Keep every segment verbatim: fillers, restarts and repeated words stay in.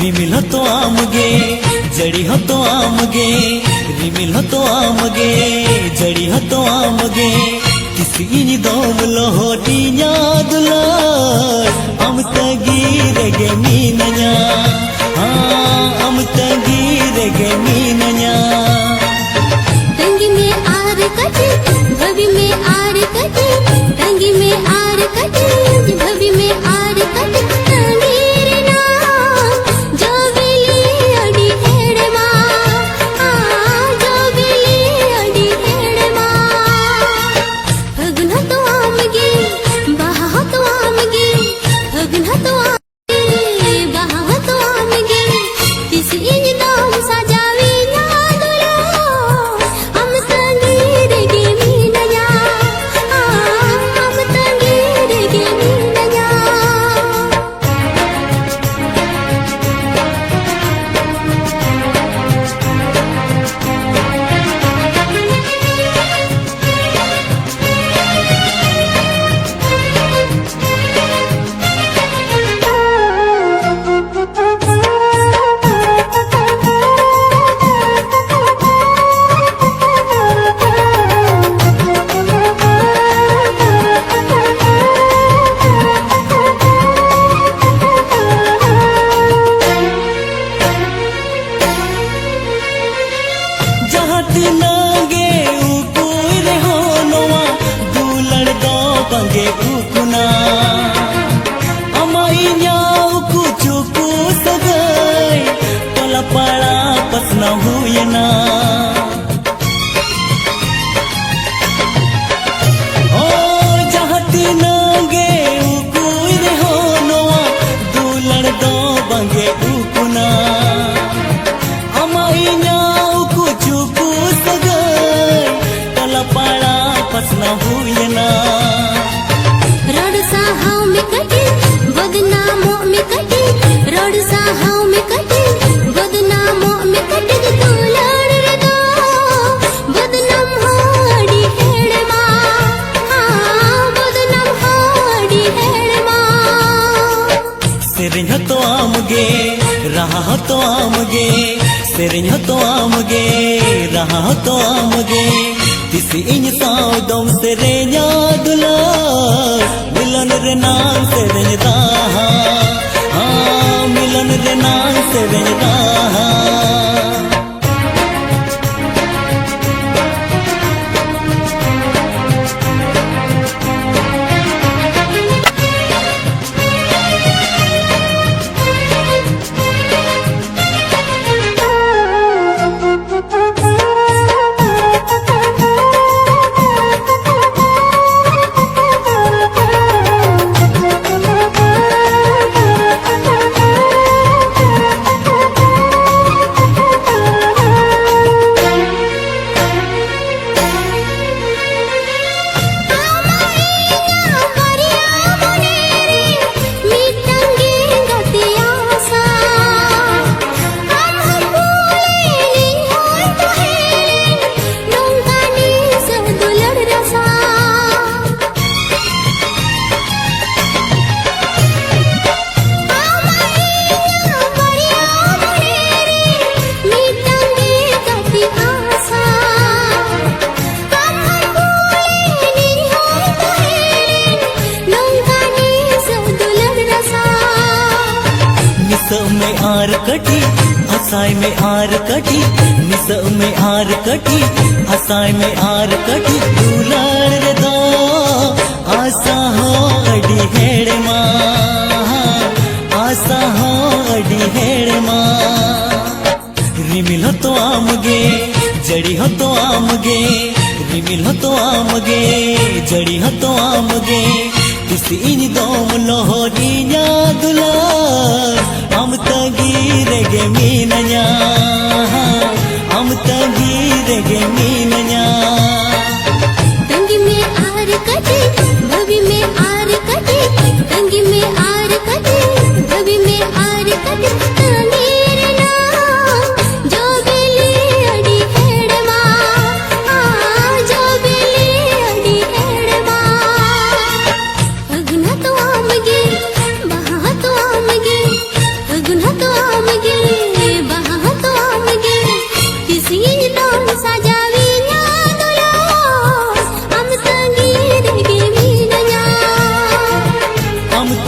ᱨᱤᱢᱤᱞ ᱦᱚᱸᱛᱚ ᱟᱢᱜᱮ, ᱡᱟᱹᱲᱤ ᱦᱚᱸᱛᱚ ᱟᱢᱜᱮ, ᱨᱤᱢᱤᱞ ᱦᱚᱸᱛᱚ ᱟᱢᱜᱮ, ᱡᱟᱹᱲᱤ ᱦᱚᱸᱛᱚ ᱟᱢᱜᱮ, ᱛᱤᱥ ᱤᱧ ᱫᱚᱢ ᱞᱚᱦᱚᱫᱤᱧᱟ ᱫᱩᱞᱟᱹᱲ, ᱟᱢ ᱛᱟᱺᱜᱤ ᱨᱮᱜᱮ ᱢᱤᱱᱟᱹᱧᱟ, ᱦᱟᱸ, ᱟᱢ ᱛᱟᱺᱜᱤ ᱨᱮᱜᱮ ᱢᱤᱱᱟᱹᱧᱟ᱾ ᱛᱟᱺᱜᱤ ᱢᱮ ᱟᱨ ᱠᱟᱹᱴᱤᱡ, ᱵᱷᱟᱹᱵᱤ ᱢᱮ ᱟᱨ ᱠᱟᱹᱴᱤᱡ, ᱛᱟᱺᱜᱤ ᱢᱮ ᱟᱨ ᱠᱟᱹᱴᱤᱡ, ᱵᱷᱟᱹᱵᱤ ᱢᱮ ᱟᱨ ᱠᱟᱹᱴᱤᱡ, ᱛᱟᱺᱜᱤ ᱨᱮᱱᱟᱜ ᱡᱚ ᱵᱤᱞᱤ ᱟᱹᱰᱤ ᱦᱮᱲᱮᱢᱟ, ᱟ, ᱡᱚ ᱵᱤᱞᱤ ᱟᱹᱰᱤ ᱦᱮᱲᱮᱢᱟ᱾ ᱯᱷᱟᱹᱜᱩᱱ ᱦᱚᱸᱛᱚ ᱟᱢ ᱜᱮ, ᱵᱟᱦᱟ ᱦᱚᱸᱛᱚ ᱟᱢ ᱜᱮ, ᱯᱷᱟᱹᱜᱩᱱ ᱦᱚᱸᱛᱚ ᱟᱢ ᱜᱮ, ᱵᱟᱦᱟ ᱦᱚᱸᱛᱚ ᱟᱢ ᱜᱮ, ᱛᱤᱥ ᱤᱧ ᱫᱚᱢ ᱥᱟᱡᱟᱣᱤᱧᱟ ᱫᱩᱞᱟᱹᱲ, ᱟᱢ ᱛᱟᱺᱜᱤ ᱨᱮᱜᱮ ᱢᱤᱱᱟᱹᱧᱟ, ᱟᱢ ᱛᱟᱺᱜᱤ ᱨᱮᱜᱮ ᱢᱤᱱᱟᱹᱧᱟ᱾ ᱡᱟᱦᱟᱸ ᱛᱤᱱᱟᱹᱜ ᱜᱮ ᱩᱠᱩᱭ ᱨᱮᱦᱚᱸ ᱱᱚᱣᱟ ᱫᱩᱞᱟᱹᱲ ᱫᱚ ᱵᱟᱝᱜᱮ ᱩᱠᱩᱱᱟ᱾ ᱟᱢᱟᱜ ᱤᱧᱟᱹᱜ ᱩᱠᱩ ᱪᱩᱠᱩ ᱥᱟᱹᱜᱟᱹᱭ ᱴᱚᱞᱟ ᱯᱟᱲᱟ ᱯᱟᱥᱱᱟᱣ ᱦᱩᱭᱮᱱᱟ᱾ ᱦᱳᱭ, ᱡᱟᱦᱟᱸ ᱛᱤᱱᱟᱹᱜ ᱜᱮ ᱩᱠᱩᱭ ᱨᱮᱦᱚᱸ ᱱᱚᱣᱟ ᱫᱩᱞᱟᱹᱲ ᱫᱚ ᱵᱟᱝᱜᱮ ᱩᱠᱩᱱᱟ᱾ ᱟᱢᱟᱜ ᱤᱧᱟᱹᱜ ᱩᱠᱩ ᱪᱩᱠᱩ ᱥᱟᱹᱜᱟᱹᱭ ᱴᱚᱞᱟ ᱯᱟᱲᱟ ᱯᱟᱥᱱᱟᱣ ᱦᱩᱭᱮᱱᱟ᱾ ᱨᱚᱲ ᱥᱟᱦᱟᱣ ᱢᱮ ᱠᱟᱹᱴᱤᱡ, ᱵᱚᱫᱱᱟᱢᱚᱜ ᱢᱮ ᱠᱟᱹᱴᱤᱡ, ᱨᱚᱲ ᱥᱟᱦᱟᱣ ᱢᱮ ᱠᱟᱹᱴᱤᱡ, ᱵᱚᱫᱱᱟᱢᱚᱜ ᱢᱮ ᱠᱟᱹᱴᱤᱡ, ᱫᱩᱞᱟᱹᱲ ᱨᱮᱫᱚ ᱵᱚᱫᱱᱟᱢ ᱦᱚᱸ ᱟᱹᱰᱤ ᱦᱮᱲᱮᱢᱟ, ᱦᱟᱸ, ᱵᱚᱫᱱᱟᱢ ᱦᱚᱸ ᱟᱹᱰᱤ ᱦᱮᱲᱮᱢᱟ᱾ ᱥᱮᱨᱮᱧ ᱦᱚᱸᱛᱚ ᱟᱢᱜᱮ, ᱨᱟᱦᱟ ᱦᱚᱸᱛᱚ ᱟᱢ ᱜᱮ, ᱥᱮᱨᱮᱧ ᱦᱚᱸᱛᱚ ᱟᱢ ᱜᱮ, ᱨᱟᱦᱟ ᱦᱚᱸᱛᱚ ᱟᱢ ᱜᱮ᱾ ᱛᱤᱥ ᱤᱧ ᱥᱟᱶ ᱫᱚᱢ ᱥᱮᱨᱮᱧᱟ ᱫᱩᱞᱟᱹᱲ, ᱢᱤᱞᱚᱱ ᱨᱮᱱᱟᱝ ᱥᱮᱨᱮᱧ ᱨᱟᱦᱟ, ᱦᱟᱸ, ᱢᱤᱞᱚᱱ ᱨᱮᱱᱟᱝ ᱥᱮᱨᱮᱧ ᱨᱟᱦᱟ᱾ ᱱᱤᱥᱟᱹᱜ ᱢᱮ ᱟᱨ ᱠᱟᱹᱴᱤᱡ, ᱟᱥᱟᱭ ᱢᱮ ᱟᱨ ᱠᱟᱹᱴᱤᱡ, ᱱᱤᱥᱟᱹᱜ ᱢᱮ ᱟᱨ ᱠᱟᱹᱴᱤᱡ, ᱟᱥᱟᱭ ᱢᱮ ᱟᱨ ᱠᱟᱹᱴᱤᱡ, ᱫᱩᱞᱟᱹᱲ ᱨᱮᱫᱚ ᱟᱥᱟ ᱦᱚᱸ ᱟᱹᱰᱤ ᱦᱮᱲᱮᱢᱟ, ᱟᱥᱟ ᱦᱚᱸ ᱟᱹᱰᱤ ᱦᱮᱲᱮᱢᱟ᱾ ᱨᱤᱢᱤᱞ ᱦᱚᱸᱛᱚ ᱟᱢ ᱜᱮ, ᱡᱟᱹᱲᱤ ᱦᱚᱸᱛᱚ ᱟᱢ ᱜᱮ, ᱨᱤᱢᱤᱞ ᱦᱚᱸᱛᱚ ᱟᱢ ᱜᱮ, ᱡᱟᱹᱲᱤ ᱦᱚᱸᱛᱚ ᱟᱢ ᱜᱮ᱾ ᱛᱤᱥ ᱤᱧ ᱫᱚᱢ ᱞᱚᱦᱚᱫᱤᱧᱟ ᱫᱩᱞᱟᱹᱲ, ᱟᱢ ᱛᱟᱺᱜᱤ ᱨᱮᱜᱮ ᱢᱤᱱᱟᱹᱧᱟ, ᱟᱢ ᱛᱟᱺᱜᱤ ᱨᱮᱜᱮ ᱢᱤᱱᱟᱹᱧᱟ᱾ ᱛᱟᱺᱜᱤ ᱢᱮ ᱟᱨ ᱠᱟᱹᱴᱤᱡ, ᱵᱷᱟᱹᱵᱤ ᱢᱮ ᱟᱨ ᱠᱟᱹᱴᱤᱡ, ᱛᱟᱺᱜᱤ ᱢᱮ ᱟᱨ ᱠᱟᱹᱴᱤᱡ, ᱵᱷᱟᱹᱵᱤ ᱢᱮ ᱟᱨ ᱠᱟᱹᱴᱤᱡ᱾ ᱛᱟᱺᱜᱤ ᱨᱮᱱᱟᱜ ᱡᱚ ᱵᱤᱞᱤ ᱟᱹᱰᱤ ᱦᱮᱲᱮᱢᱟ, ᱡᱚ ᱵᱤᱞᱤ ᱟᱹᱰᱤ ᱦᱮᱲᱮᱢᱟ᱾ ᱯᱷᱟᱹᱜᱩᱱ ᱦᱚᱸᱛᱚ ᱟᱢ ᱜᱮ, ᱵᱟᱦᱟ ᱦᱚᱸᱛᱚ ᱟᱢ ᱜᱮ, ᱯᱷᱟᱹᱜᱩᱱ ᱦᱚᱸᱛᱚ ᱟᱢ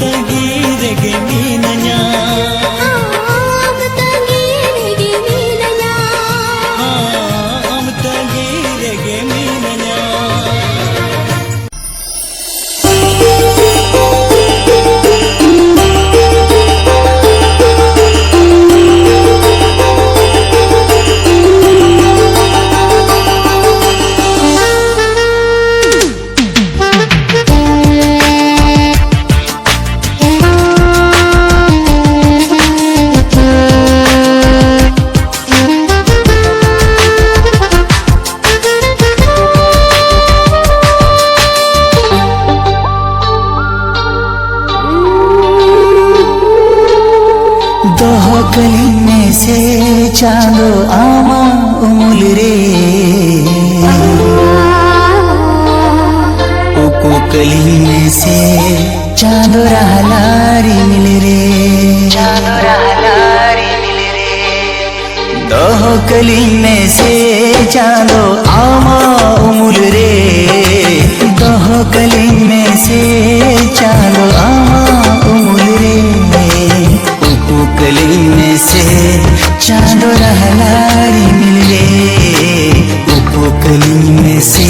ᱛᱟᱺᱜᱤ ᱨᱮᱜᱮ ᱢᱤᱱᱟᱹᱧᱟ᱾ ᱟᱢ ᱛᱟᱺᱜᱤ ᱨᱮᱜᱮ ᱢᱤᱱᱟᱹᱧᱟ᱾ ᱟᱢ ᱛᱟᱺᱜᱤ ᱨᱮᱜᱮ ᱢᱤᱱᱟᱹᱧᱟ᱾ ᱫᱚᱦᱚ ᱠᱟᱹᱞᱤᱧ ᱢᱮᱥᱮ ᱪᱟᱸᱫᱚ ᱟᱢᱟᱜ ᱩᱢᱩᱞ ᱨᱮ, ᱩᱠᱩ ᱠᱟᱹᱞᱤᱧ ᱢᱮᱥᱮ ᱪᱟᱸᱫᱚ ᱨᱟᱦᱞᱟ ᱨᱤᱢᱤᱞ ᱨᱮ, ᱪᱟᱸᱫᱚ ᱨᱟᱦᱞᱟ ᱨᱤᱢᱤᱞ ᱨᱮ᱾ ᱫᱚᱦᱚ ᱠᱟᱹᱞᱤᱧ ᱢᱮᱥᱮ ᱪᱟᱸᱫᱚ ᱟᱢᱟᱜ ᱩᱢᱩᱞ ᱨᱮ, ᱫᱚᱦᱚ ᱠᱟᱹᱞᱤᱧ ᱢᱮᱥᱮ ᱪᱟᱸᱫᱚ ᱟᱢᱟᱜ ᱩᱢᱩᱞ ᱨᱮ, ᱩᱠᱩ ᱠᱟᱹᱞᱤᱧ ᱢᱮᱥᱮ ᱪᱟᱸᱫᱚ ᱨᱟᱦᱞᱟ ᱨᱤᱢᱤᱞ ᱨᱮ, ᱩᱠᱩ ᱠᱟᱹᱞᱤᱧ ᱢᱮᱥᱮ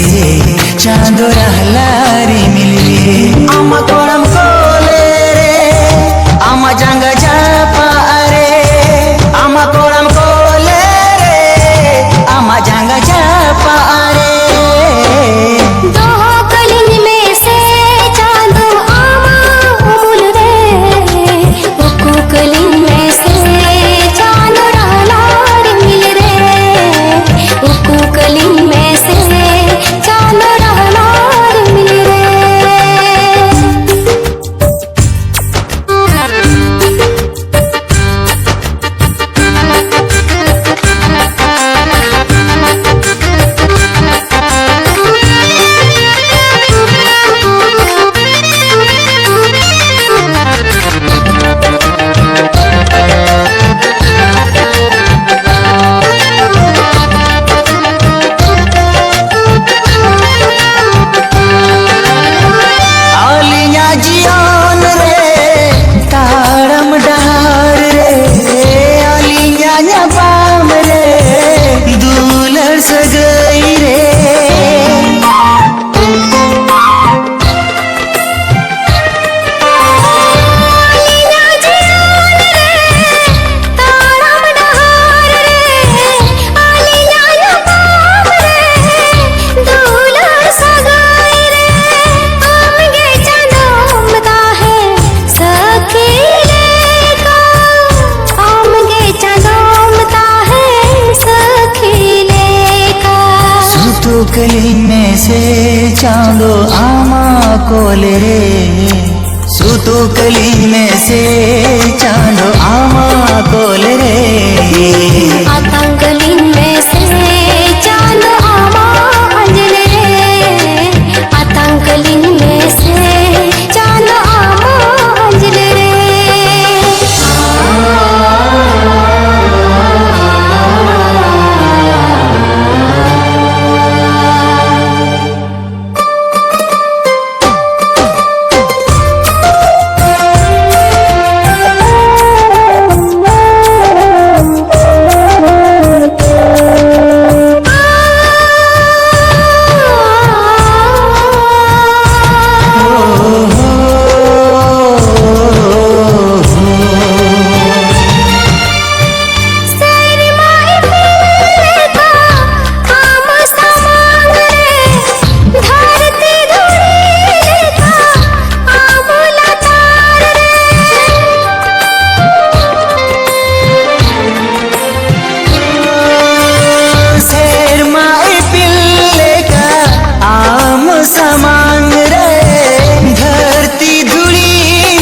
ᱪᱟᱸᱫᱚ ᱨᱟᱦᱞᱟ ᱨᱤᱢᱤᱞ ᱨᱮ᱾ ᱟᱢᱟᱜ ᱠᱚᱲᱟᱢ ᱠᱚᱞᱮ ᱨᱮ, ᱟᱢᱟᱜ ᱡᱟᱸᱜᱟ ᱡᱟᱯᱟᱜ ᱨᱮ, ᱟᱢᱟᱜ ᱠᱚᱲᱟᱢ ᱠᱚᱞᱮ ᱨᱮ, ᱟᱢᱟᱜ ᱡᱟᱸᱜᱟ ᱡᱟᱯᱟᱜ ᱨᱮ᱾ ᱫᱚᱦᱚ ᱠᱟᱹᱞᱤᱧ ᱢᱮᱥᱮ ᱪᱟᱸᱫᱚ ᱟᱢᱟᱜ ᱩᱢᱩᱞ ᱪᱟᱸᱫᱚ ᱟᱢᱟᱜ ᱠᱚᱞ ᱨᱮ, ᱥᱩᱛᱩᱜ ᱠᱟᱹᱞᱤᱧ ᱢᱮᱥᱮ ᱪᱟᱸᱫᱚ ᱟᱢᱟᱜ ᱠᱚᱞ ᱨᱮ᱾ ᱟᱛᱟᱝ ᱠᱟᱹᱞᱤᱧ ᱢᱮᱥᱮ ᱪᱟᱸᱫᱚ ᱟᱢᱟᱜ ᱟᱸᱡᱽᱞᱮ ᱨᱮ, ᱟᱛᱟᱝ ᱠᱟᱹᱞᱤᱧ ᱢᱮᱥᱮ ᱪᱟᱸᱫᱚ ᱟᱢᱟᱜ ᱟᱸᱡᱽᱞᱮ ᱨᱮ᱾ ᱥᱮᱨᱢᱟ ᱤᱯᱤᱞ ᱞᱮᱠᱟ ᱟᱢ ᱥᱟᱢᱟᱝ ᱨᱮ, ᱫᱷᱟᱹᱨᱛᱤ ᱫᱷᱩᱲᱤ ᱞᱮᱠᱟ ᱟᱢ ᱞᱟᱛᱟᱨ ᱨᱮ᱾ ᱥᱮᱨᱢᱟ ᱤᱯᱤᱞ ᱞᱮᱠᱟ ᱟᱢ ᱥᱟᱢᱟᱝ ᱨᱮ, ᱫᱷᱟᱹᱨᱛᱤ ᱫᱷᱩᱲᱤ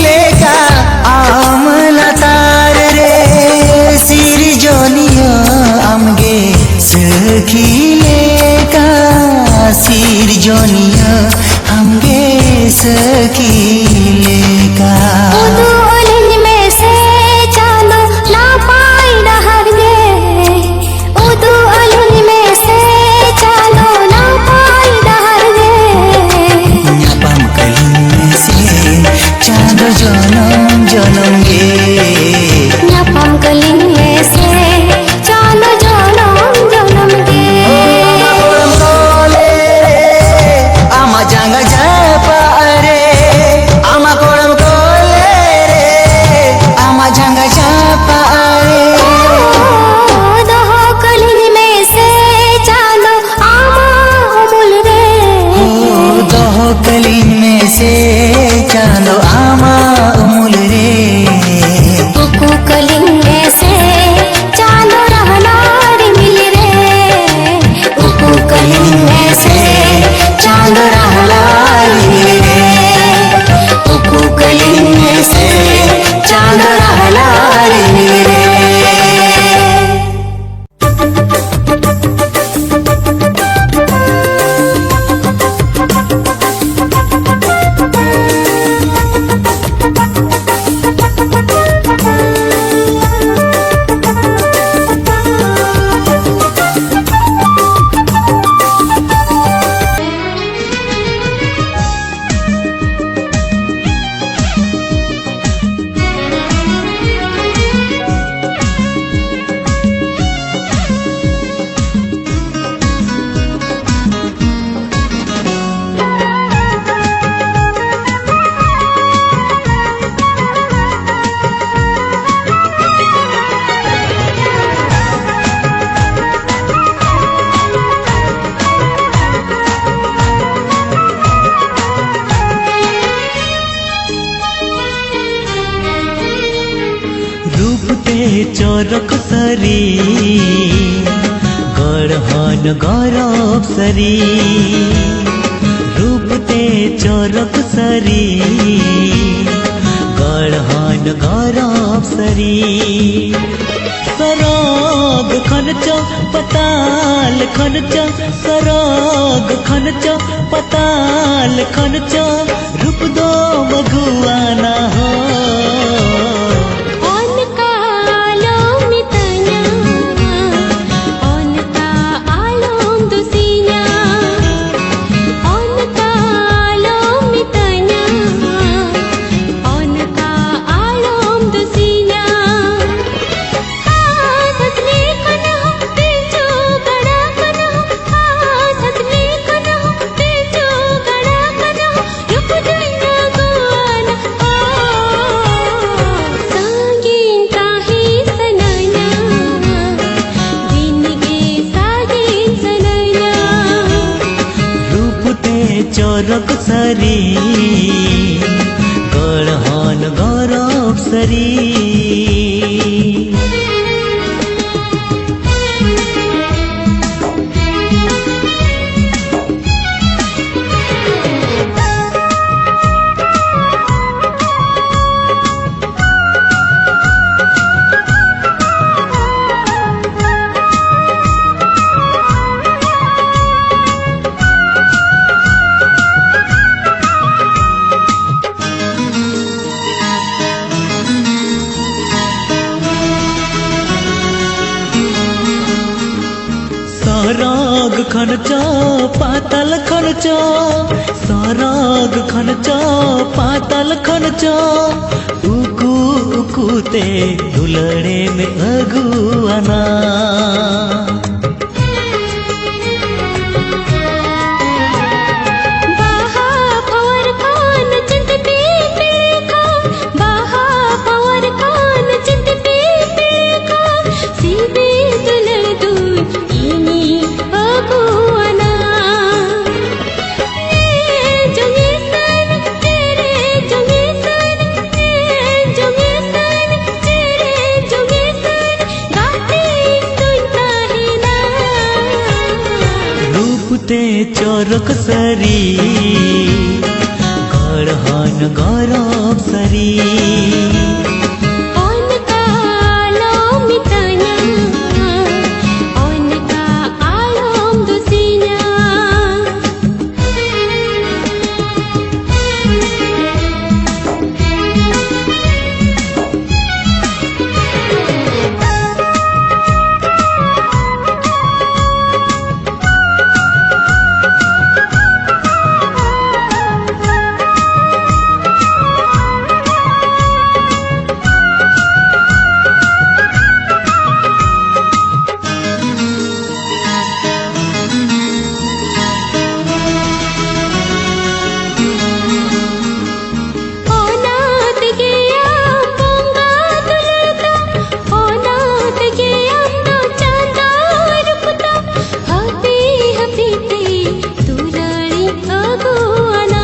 ᱞᱮᱠᱟ ᱟᱢ ᱞᱟᱛᱟᱨ ᱨᱮ᱾ ᱥᱤᱨᱡᱚᱱᱤᱭᱟᱹ ᱟᱢᱜᱮ ᱥᱟᱹᱠᱷᱤ ᱞᱮᱠᱟ, ᱥᱤᱨᱡᱚᱱᱤᱭᱟᱹ ᱟᱢᱜᱮ ᱥᱟᱹᱠᱷᱤ ᱞᱮᱠᱟ᱾ ᱩᱫᱩᱜ ᱟᱹᱞᱤᱧ ᱢᱮᱥᱮ ᱪᱟᱸᱫᱚ ᱱᱟᱯᱟᱭ ᱰᱟᱦᱟᱨ ᱜᱮ, ᱩᱫᱩᱜ ᱟᱹᱞᱤᱧ ᱢᱮᱥᱮ ᱪᱟᱸᱫᱚ ᱱᱟᱯᱟᱭ ᱰᱟᱦᱟᱨ ᱜᱮ᱾ ᱧᱟᱯᱟᱢ ᱠᱟᱹᱞᱤᱧ ᱢᱮᱥᱮ ᱪᱟᱸᱫᱚ ᱡᱚᱱᱚᱢ ᱡᱚᱱᱚᱢ ᱜᱮ᱾ ᱧᱟᱯᱟᱢ ᱠᱟᱹᱞᱤᱧ ᱢᱮᱥᱮ ᱪᱟᱸᱫᱚ ᱡᱚᱱᱚᱢ ᱡᱚᱱᱚᱢ ᱜᱮ᱾ ᱟᱢᱟᱜ ᱠᱚᱲᱟᱢ ᱠᱚᱞᱮ ᱨᱮ, ᱟᱢᱟᱜ ᱡᱟᱸᱜᱟ ᱡᱟᱯᱟᱜ ᱨᱮ, ᱟᱢᱟᱜ ᱠᱚᱲᱟᱢ ᱠᱚᱞᱮ ᱨᱮ, ᱟᱢᱟᱜ ᱡᱟᱸᱜᱟ ᱡᱟᱯᱟᱜ ᱨᱮ᱾ ᱚ, ᱫᱚᱦᱚ ᱠᱟᱹᱞᱤᱧ ᱢᱮᱥᱮ ᱪᱟᱸᱫᱚ ᱟᱢᱟᱜ ᱩᱢᱩᱞ ᱨᱮ᱾ ᱚ, ᱫᱚᱦᱚ ᱠᱟᱹᱞᱤᱧ ᱢᱮᱥᱮ ᱪᱟᱸᱫᱚ ᱟᱢᱟᱜ ᱩᱢᱩᱞ ᱨᱮ᱾ ᱛᱮ ᱪᱚᱨᱚᱠ ᱥᱟᱹᱨᱤ, ᱜᱚᱲᱦᱚᱱ ᱜᱚᱨᱚᱵ ᱥᱟᱹᱨᱤ᱾ ᱨᱩᱯ ᱛᱮ ᱪᱚᱨᱚᱠ ᱥᱟᱹᱨᱤ, ᱜᱚᱲᱦᱚᱱ ᱜᱚᱨᱚᱵ ᱥᱟᱹᱨᱤ᱾ ᱥᱚᱨᱚᱜᱽ ᱠᱷᱚᱱ ᱪᱚ, ᱯᱟᱛᱟᱞ ᱠᱷᱚᱱ ᱪᱚ, ᱥᱚᱨᱚᱜᱽ ᱠᱷᱚᱱ ᱪᱚ, ᱯᱟᱛᱟᱞ ᱠᱷᱚᱱ ᱪᱚ, ᱨᱩᱯ ᱫᱚ ᱢᱟᱹᱜᱩᱣᱟᱱᱟ ᱦᱚ᱾ ᱚᱱᱠᱟ ᱟᱞᱚᱢ ᱢᱤᱛᱟᱹᱧᱟ, ᱚᱱᱠᱟ ᱟᱞᱚᱢ ᱫᱩᱥᱤᱧᱟ, ᱚᱱᱠᱟ ᱟᱞᱚᱢ ᱢᱤᱛᱟᱹᱧᱟ, ᱚᱱᱠᱟ ᱟᱞᱚᱢ ᱫᱩᱥᱤᱧᱟ᱾ ᱦᱟᱸᱥᱞᱤ ᱠᱷᱚᱱ ᱦᱚᱸ ᱯᱤᱞᱪᱩ ᱜᱟᱲᱟ ᱠᱷᱚᱱ ᱦᱚᱸ, ᱦᱟᱸᱥᱞᱤ ᱠᱷᱚᱱ ᱦᱚᱸ ᱯᱤᱞᱪᱩ ᱜᱟᱲᱟ ᱠᱷᱚᱱ ᱦᱚᱸ, ᱨᱩᱯ ᱫᱚᱧ ᱟᱹᱜᱩᱣᱟᱱᱟ᱾ ᱚ, ᱥᱟᱺᱜᱤᱧ ᱛᱟᱦᱮᱸ ᱥᱟᱱᱟᱧᱟ, ᱫᱤᱱ ᱜᱮ ᱥᱟᱺᱜᱤᱧ ᱥᱟᱱᱟᱧᱟ᱾ ᱨᱩᱯ ᱛᱮ ᱪᱚᱨᱚᱠ ᱥᱟᱹᱨᱤ, ᱜᱚᱲᱦᱚᱱ ᱜᱚᱨᱚᱵ ᱥᱟᱹᱨᱤ᱾ ᱥᱚᱨᱚᱜᱽ ᱠᱷᱚᱱ ᱪᱚ, ᱯᱟᱛᱟᱞ ᱠᱷᱚᱱ ᱪᱚ, ᱥᱚᱨᱚᱜᱽ ᱠᱷᱚᱱ ᱪᱚ, ᱯᱟᱛᱟᱞ ᱠᱷᱚᱱ ᱪᱚ, ᱩᱠᱩ ᱩᱠᱩ ᱛᱮ ᱫᱩᱞᱟᱹᱲᱮᱢ ᱟᱹᱜᱩᱣᱟᱱᱟ᱾ ᱵᱟᱦᱟ ᱯᱷᱚᱨ ᱠᱷᱚᱱ ᱪᱤᱛ ᱯᱤᱯᱤᱲ ᱠᱷᱚᱱ, ᱵᱟᱦᱟ ᱯᱷᱚᱨ ᱠᱷᱚᱱ ᱪᱤᱛ ᱯᱤᱯᱤᱲ ᱠᱷᱚᱱ, ᱥᱤᱵᱤᱞ ᱫᱩᱞᱟᱹᱲ ᱫᱩᱧ ᱤᱧᱤᱧ ᱟᱹᱜᱩᱣᱟᱱᱟ᱾ ᱧᱮᱞ ᱡᱚᱝ ᱮ ᱥᱟᱱ, ᱪᱮᱦᱨᱟ ᱡᱚᱝ ᱮ ᱥᱟᱱ, ᱧᱮᱞ ᱡᱚᱝ ᱮ ᱥᱟᱱ, ᱪᱮᱦᱨᱟ ᱛᱮ ᱪᱚᱨᱚᱠ ᱥᱟᱹᱨᱤ, ᱜᱚᱲᱦᱚᱱ ᱜᱚᱨᱚᱵ ᱥᱟᱹᱨᱤ᱾ ᱚᱱᱠᱟ ᱟᱞᱚᱢ ᱢᱤᱛᱟᱹᱧᱟ, ᱚᱱᱠᱟ ᱟᱞᱚᱢ ᱫᱩᱥᱤᱧᱟ᱾ ᱚᱱᱟ ᱛᱮᱜᱮ ᱟᱢ ᱵᱚᱸᱜᱟ ᱫᱩᱞᱟᱹᱲ ᱫᱚ, ᱚᱱᱟ ᱛᱮᱜᱮ ᱟᱢ ᱫᱚ ᱪᱟᱸᱫᱚ ᱨᱩᱯ ᱫᱚ, ᱦᱟᱹᱯᱤ ᱦᱟᱹᱯᱤ ᱛᱮ ᱫᱩᱞᱟᱹᱲᱤᱧ ᱟᱹᱜᱩᱣᱟᱱᱟ᱾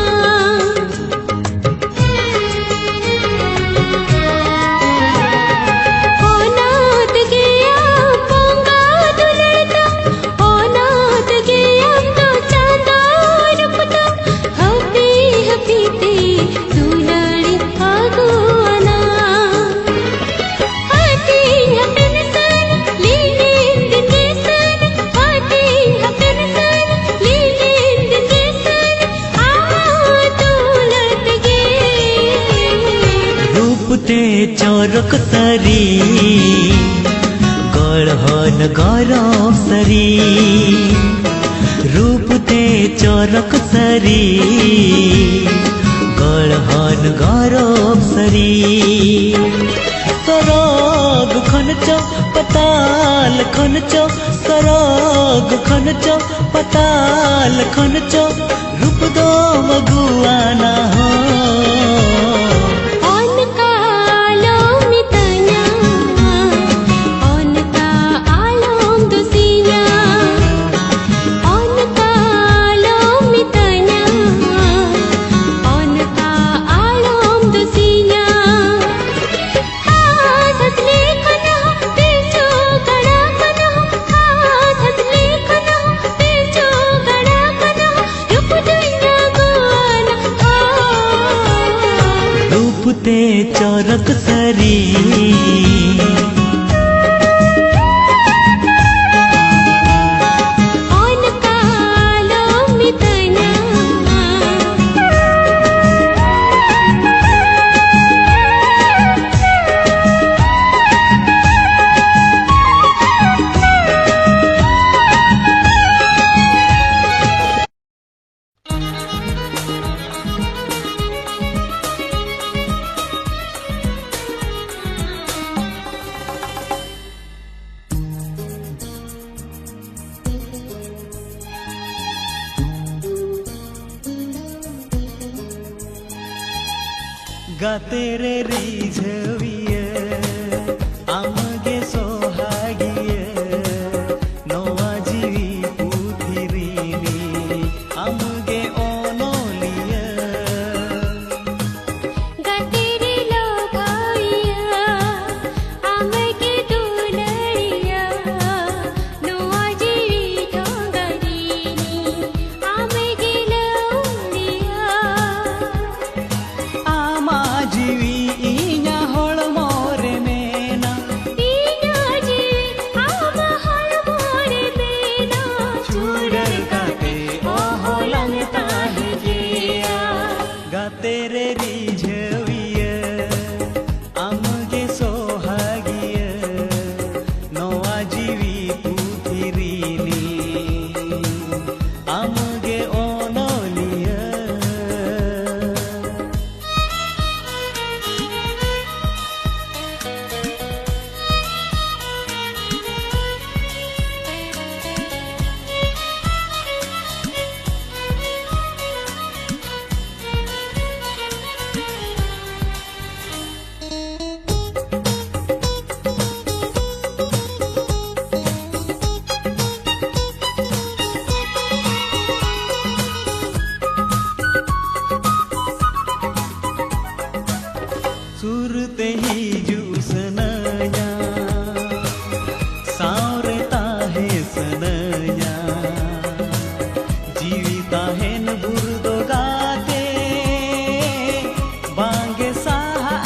ᱚᱱᱟ ᱛᱮᱜᱮ ᱟᱢ ᱵᱚᱸᱜᱟ ᱫᱩᱞᱟᱹᱲ ᱫᱚ, ᱚᱱᱟ ᱛᱮᱜᱮ ᱟᱢ ᱫᱚ ᱪᱟᱸᱫᱚ ᱨᱩᱯ ᱫᱚ, ᱦᱟᱹᱯᱤ ᱦᱟᱹᱯᱤ ᱛᱮ ᱫᱩᱞᱟᱹᱲᱤᱧ ᱟᱹᱜᱩᱣᱟᱱᱟ᱾ ᱦᱟᱹᱴᱤᱧ ᱦᱟᱯᱮᱱ ᱥᱟᱱ, ᱞᱤᱞᱤᱱ ᱫᱤᱱ ᱜᱮ ᱥᱟᱱ, ᱦᱟᱹᱴᱤᱧ ᱦᱟᱯᱮᱱ ᱥᱟᱱ, ᱞᱤᱞᱤᱱ ᱫᱤᱱ ᱜᱮ ᱥᱟᱱ, ᱟᱢ ᱫᱩᱞᱟᱹᱲ ᱛᱮᱜᱮ᱾ ᱨᱩᱯ ᱛᱮ ᱪᱚᱨᱚᱠ ᱥᱟᱹᱨᱤ, ᱜᱚᱲᱦᱚᱱ ᱜᱚᱨᱚᱵ ᱥᱟᱹᱨᱤ᱾ ᱨᱩᱯ ᱛᱮ ᱪᱚᱨᱚᱠ ᱥᱟᱹᱨᱤ, ᱜᱚᱲᱦᱚᱱ ᱜᱚᱨᱚᱵ ᱥᱟᱹᱨᱤ᱾ ᱥᱚᱨᱚᱜᱽ ᱠᱷᱚᱱ ᱪᱚ, ᱯᱟᱛᱟᱞ ᱠᱷᱚᱱ ᱪᱚ, ᱥᱚᱨᱚᱜᱽ ᱠᱷᱚᱱ ᱪᱚ, ᱯᱟᱛᱟᱞ ᱠᱷᱚᱱ ᱪᱚ, ᱨᱩᱯ ᱫᱚᱢ ᱟᱹᱜᱩᱣᱟᱱᱟ ᱦᱚᱸ᱾ ᱚᱱᱠᱟ ᱟᱞᱚᱢ ᱢᱤᱛᱟᱹᱧᱟ, ᱚᱱᱠᱟ ᱟᱞᱚᱢ ᱫᱩᱥᱤᱧᱟ᱾ ᱚᱱᱠᱟ ᱟᱞᱚᱢ ᱢᱤᱛᱟᱹᱧᱟ, ᱚᱱᱠᱟ ᱟᱞᱚᱢ ᱫᱩᱥᱤᱧᱟ᱾ ᱦᱟᱸᱥ ᱦᱟᱸᱥᱞᱤ ᱠᱷᱚᱱ ᱦᱚᱸ ᱯᱤᱞᱪᱩ ᱜᱟᱲᱟ ᱠᱷᱚᱱ ᱦᱚᱸ, ᱦᱟᱸᱥ ᱦᱟᱸᱥᱞᱤ ᱠᱷᱚᱱ ᱦᱚᱸ ᱯᱤᱞᱪᱩ ᱜᱟᱲᱟ ᱨᱚᱛ ᱥᱟᱹᱨᱤ᱾ ᱚᱱᱠᱟ ᱟᱞᱚᱢ ᱢᱤᱛᱟᱹᱧᱟ᱾ ᱜᱟᱛᱮ ᱨᱮ ᱨᱤᱡᱷᱟᱹᱣᱤᱭᱟᱹ, ᱟᱢ ᱜᱮ ᱥᱚᱦᱟᱜᱤᱭᱟᱹ, ᱱᱚᱣᱟ ᱡᱤᱣᱤ ᱯᱩᱛᱷᱤ ᱨᱤᱱᱤᱡ, ᱟᱢ ᱜᱮ ᱚᱱᱚᱞᱤᱭᱟᱹ᱾ ᱜᱟᱛᱮ ᱨᱮ ᱞᱚᱵᱷᱟᱣᱤᱭᱟᱹ, ᱟᱢ ᱜᱮ ᱫᱩᱞᱟᱹᱲᱤᱭᱟᱹ, ᱱᱚᱣᱟ ᱡᱤᱣᱤ ᱫᱷᱚᱸᱜᱟ ᱨᱤᱱᱤᱡ, ᱟᱢ ᱜᱮ ᱞᱟᱹᱣᱲᱤᱭᱟᱹ᱾ ᱟᱢᱟᱜ ᱡᱤᱣᱤ ᱤᱧᱟᱜ ᱦᱚᱲᱢᱚ ᱨᱮ ᱢᱮᱱᱟᱜ᱾ ᱤᱧᱟᱜ ᱡᱤᱣᱤ ᱟᱢᱟᱜ ᱦᱚᱲᱢᱚ ᱨᱮ ᱢᱮᱱᱟᱜ᱾ ᱪᱩᱲᱟᱹᱨ ᱠᱟᱛᱮ ᱚᱦᱚᱞᱟᱝ ᱛᱟᱦᱮᱸ ᱠᱮᱭᱟ᱾ ᱜᱟᱛᱮ ᱨᱮ ᱨᱤᱡᱷᱟᱹᱣᱤᱭᱟᱹ, ᱟᱢ ᱜᱮ ᱥᱚᱦᱟᱜᱤᱭᱟᱹ, ᱱᱚᱣᱟ ᱡᱤᱣᱤ ᱯᱩᱛᱷᱤ ᱨᱤᱱᱤᱡ, ᱟᱢ ᱜᱮ ᱚᱱᱚᱞᱤᱭᱟᱹ᱾ ᱥᱩᱨ ᱛᱮ ᱦᱤᱡᱩᱜ ᱥᱟᱱᱟᱧᱟ, ᱥᱟᱶ ᱨᱮ ᱛᱟᱦᱮᱸ ᱥᱟᱱᱟᱧᱟ, ᱡᱤᱣᱤ ᱛᱟᱦᱮᱱ ᱵᱷᱩᱨ ᱫᱚ ᱜᱟᱛᱮ, ᱵᱟᱝᱜᱮ ᱥᱟᱦᱟᱜ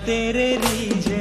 तेरे रीझ